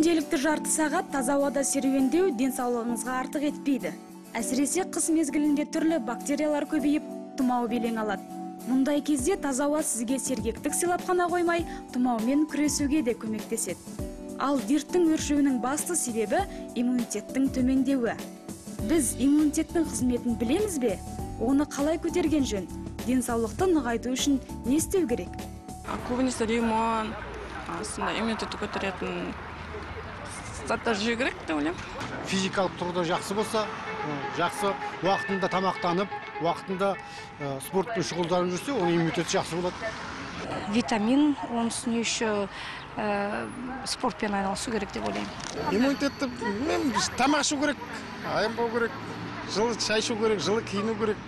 Күнделікті жарты сағат таза ауада серуендеу денсаулығыңызға артық етпейді. Әсіресе қыс мезгілінде түрлі бактериялар көбейіп, тұмау белең алады. Мұндай кезде таза ауа сізге сергектік сыйлап қана қоймай, тұмаумен күресуге де көмектеседі. Ал дерттің өршуінің басты себебі иммунитеттің төмендеуі. Біз иммунитеттің қызметін білеміз бе? Оны қалай көтерген жөн? Денсаулықты нығайту үшін не істеу керек? Көбінесе лимон, сондай иммунитетті көтеретін заттар жеу керек деп ойлаймын. Физикалық тұрғыда жақсы болса, жақсы уақытында тамақтанып, уақытында спортпен шұғылданып жүрсе, оның иммунитеті жақсы болады. Витамин, оның үстіне еще спортпен айналысу керек деп ойлаймын. Иммунитетті тамақ ішу керек, аянбау керек, жылы шай ішу керек, жылы киіну керек,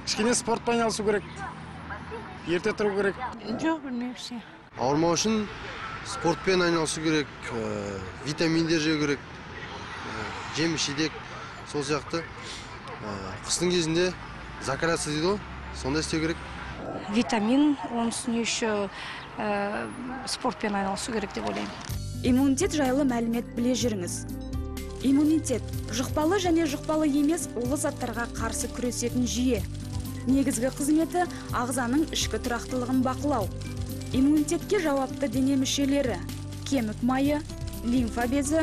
кішкене спортпен айналысу керек, ерте тұру керек. Жоқ, білмеймін. Ауырмау үшін спортпен айналысу керек, витаминдер жеу керек, жеміс-жидек, сол сияқты. Қыстың кезінде закаляться дейді ғой, сондай істеу керек. Витамин, оның үстіне еще спортпен айналысу керек деп ойлаймын. Иммунитет жайлы мәлімет біле жүріңіз. Иммунитет жұқпалы және жұқпалы емес улы заттарға қарсы күресетін жүйе. Негізгі қызметі ағзаның ішкі тұрақтылығын бақылау. Иммунитетке жауапты дене мүшелері: кемік майы, лимфа безі,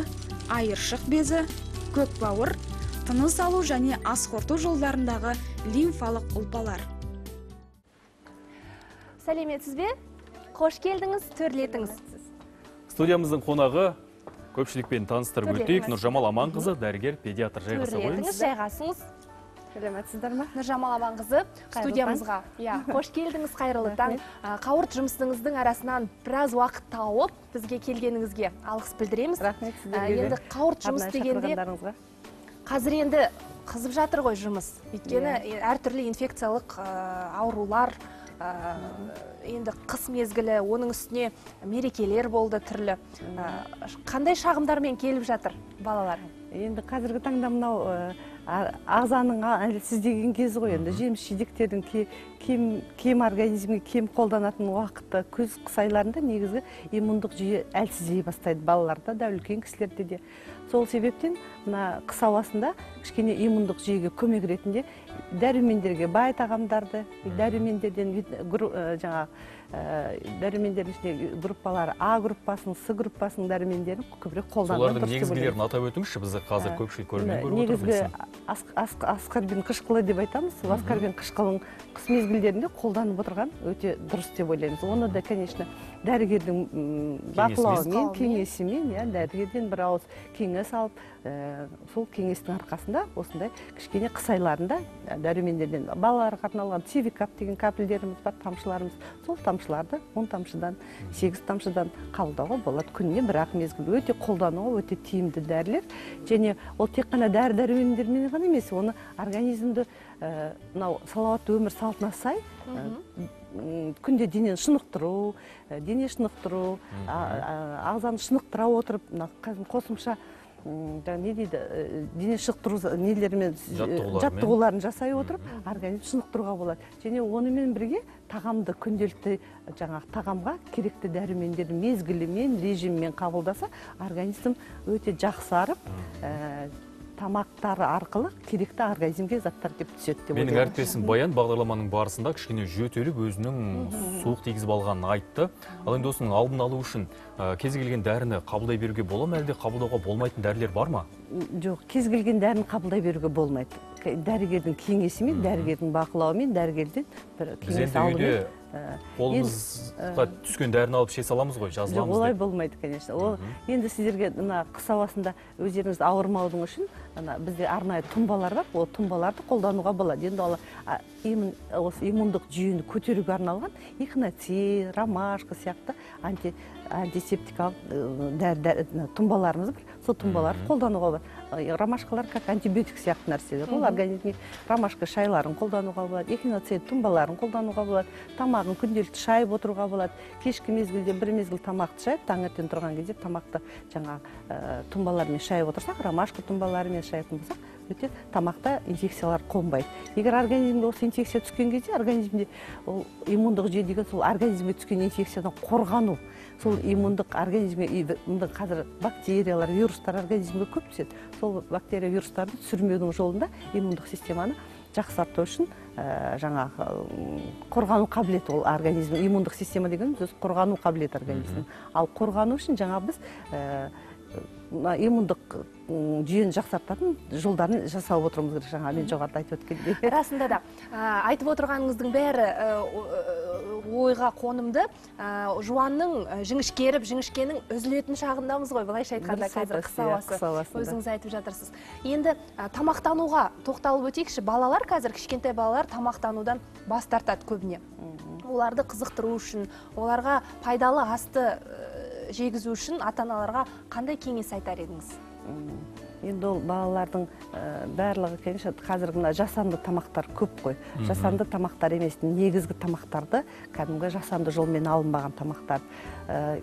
айыршық безі, көк бауыр, тыныс алу және ас қорыту жолдарындағы лимфалық ұлпалар. Сәлеметсіз бе? Қош келдіңіз, төрлетіңіз. Студиямыздың қонағы көпшілікпен таныстырып өтейік. Нұржамал Аманқызы, дәрігер, педиатр. Жайғаса қойыңыз. Жайғасыңыз. Сәлеметсіздер ме? Нұржамал Аманқызы, студиямызға. Қош келдіңіз, қайырлы таң. Қауырт жұмысыңыздың арасынан біраз уақыт тауып, бізге келгеніңізге алғыс білдіреміз. Рахмет сіздерге. Енді қауырт жұмыс дегенде қазір енді қызып жатыр ғой жұмыс. Өйткені әртүрлі инфекциялық аурулар, енді қыс мезгілі, оның үстіне мерекелер болды түрлі. Қандай шағымдармен келіп жатыр балалар? Енді қазіргі таңда мынау ағзаның әлсіздеген кезі ғой, енді жеміс-жидектердің кем организмге кем қолданатын уақыты, күз қыс айларында негізгі иммундық жүйе әлсіздей бастайды балаларда да, үлкен кісілерде де. Сол себептен мына қыс ауасында кішкене иммундық жүйеге көмек ретінде дәрумендерге бай тағамдарды, дәрумендерден жаңағы дәрумендердің ішінде группалары А группасының, С группасының дәрумендерін көбірек қолданған. Солардың негізгілерін атап өтіңізші, бізді қазір көпшілік көрермен көріп отыр. Негізгі аскорбин қышқылы деп айтамыз. Аскорбин қышқылын қыс мезгілдерінде қолданып отырған өте дұрыс деп ойлаймыз. Оны да, конечно, дәрігердің бақылауымен, кеңесімен, дәрігерден бір ауыз кеңес алып, сол кеңестің арқасында осындай кішкене қыс айларында дәрумендерден балаларға арналған цивикап деген капельдеріміз бар, тамшыларымыз, сол тамшыларды 10 тамшыдан, 8 тамшыдан қабылдауға болады. Күніне бір-ақ мезгіл. Өте қолдануға өте тиімді дәрілер. Және ол тек қана дәрі-дәрумендермен ғана емес, оны организмді мынау салауатты өмір салтына сай күнде денені шынықтыру, дене шынықтыру, ағзаны шынықтыра отырып, қосымша не дейді, дене шынықтыру нелерімен жаттығуларын жасай отырып, организм шынықтыруға болады. Және онымен бірге тағамды күнделікті жаңағы тағамға керекті дәрумендерді мезгілімен, режиммен қабылдаса, организм өте жақсарып, тамақтары арқылы керекті организмге заттар кеп түседі деп ойлаймын. Менің әріптесім Баян бағдарламаның барысында кішкене жөтеліп өзінің суық тигізіп алғанын айтты. Ал енді осының алдын алу үшін кез келген дәріні қабылдай беруге бола ма, әлде қабылдауға болмайтын дәрілер бар ма? Жоқ, кез келген дәріні қабылдай беруге болмайды. Дәрігердің кеңесімен, дәрігердің бақылауымен, дәрігерден бір кеңес алумен. Қолымызға түскен дәріні алып іше саламыз ғой, жазыламыз деп. Олай болмайды, конечно. Ол енді сіздерге мына қыс ауасында өздеріңіз ауырмаудың үшін бізде арнайы тұнбалар бар, ол тұнбаларды қолдануға болады. Енді ол осы иммундық жүйені көтеруге арналған эхинацея, ромашка сияқты антисептикалық тұнбаларымыз бар. Сол тұнбаларды қолдануға болады. Ромашкалар как антибиотик сияқты нәрселер. Ол организмге ромашка шайларын қолдануға болады, эхинацея тұнбаларын қолдануға болады, тамағын күнделікті шайып отыруға болады. Кешкі мезгілде бір мезгіл тамақты шайып, таңертең тұрған кезде тамақты жаңағы тұнбалармен шайып отырсақ, ромашка тұнбаларымен шайатын болсақ, өте тамақта инфекциялар қонбайды. Егер организмге осы инфекция түскен кезде, организмде ол иммундық жүйе деген сол организмге түскен инфекциядан қорғану. Сол иммундық организмге, қазір бактериялар, вирустар организмге көп түседі. Сол бактерия, вирустарды түсірмеудің жолында иммундық системаны жақсарту үшін жаңағы қорғану қабілеті, ол организм, иммундық система дегеніміз өз қорғану қабілеті организмнің. Ал қорғану үшін жаңа біз иммундық жүйені жақсартатын жолдарын жасап отыруымыз керек, жаңа мен жоғарыда айтып өткендей. Расында да, айтып отырғаныңыздың бәрі ойға қонымды. Жуанның жіңішкеріп, жіңішкенің үзілетін шағындамыз ғой, былайша айтқанда қазір қыс ауасы. Өзіңіз айтып жатырсыз. Енді тамақтануға тоқталып өтейікші. Балалар қазір, кішкентай балалар тамақтанудан бас тартады көбіне. Оларды қызықтыру үшін, оларға пайдалы асты жегізу үшін ата-аналарға қандай кеңес айтар едіңіз? Енді ол балалардың барлығы, конечно, қазіргі мына жасанды тамақтар көп қой. Жасанды тамақтар емес, негізгі тамақтарды, кәдімгі жасанды жолмен алынбаған тамақтар.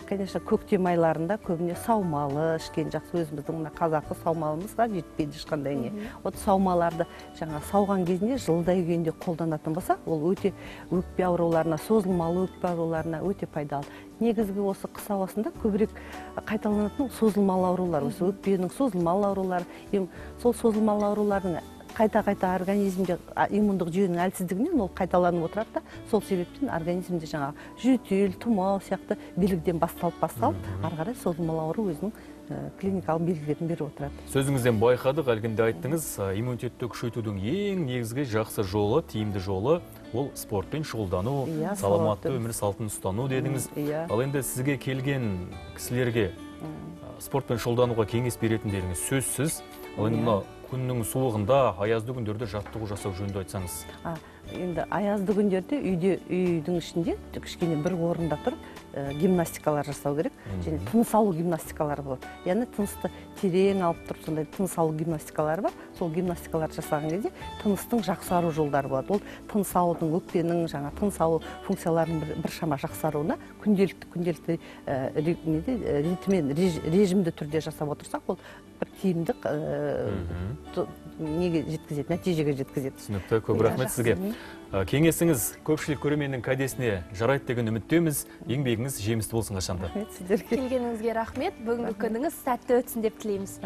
Конечно, көктем айларында көбіне саумалы ішкен жақсы, өзіміздің мына қазақы саумалымызға жетпейді ешқандай не. Вот саумаларды жаңа сауған кезінде жылдай күйінде қолданатын болса, ол өте өкпе ауруларына, созылмалы өкпе ауруларына өте пайдалы. Негізгі осы қыс ауасында көбірек қайталанатын созылмалы аурулар, осы өкпенің созылмалы аурулары. Сол созылмалы аурулардың қайта-қайта организмде иммундық жүйенің әлсіздігінен ол қайталанып отырады да, сол себептен организмде жаңағы жөтел, тұмау сияқты белгіден басталып, ары қарай созылмалы ауру өзінің клиникалық белгілерін беріп отырады. Сөзіңізден байқадық, әлгінде айттыңыз, иммунитетті күшейтудің ең негізгі жақсы жолы, тиімді жолы ол спортпен шұғылдану, саламатты өмір салтын ұстану дедіңіз. Ал енді сізге келген кісілерге спортпен шұғылдануға кеңес беретіндеріңіз сөзсіз. Ал енді мына күннің суығында, аязды күндерде жаттығу жасау жөнінде айтсаңыз. Енді аязды күндерде үйдің ішінде кішкене бір орында тұрып гимнастикалар жасау керек. Және тыныс алу гимнастикалары болады. Яғни тынысты терең алып тұрып, сондай тыныс алу гимнастикалары бар. Сол гимнастикаларды жасаған кезде тыныстың жақсару жолдары болады. Ол тыныс алудың, өкпенің, жаңа тыныс алу функцияларының біршама жақсаруына күнделікті ритммен, режимді түрде жасап отырсақ, ол бір тиімді неге жеткізеді, нәтижеге жеткізеді. Түсінікті, көп рахмет сізге. Кеңесіңіз көпшілік көрерменнің кәдесіне жарайды деген үміттеміз. Еңбегіңіз жемісті болсын қашанда. Рахмет сіздерге. Келгеніңізге рахмет. Бүгінгі күніңіз сәтті өтсін деп тілейміз.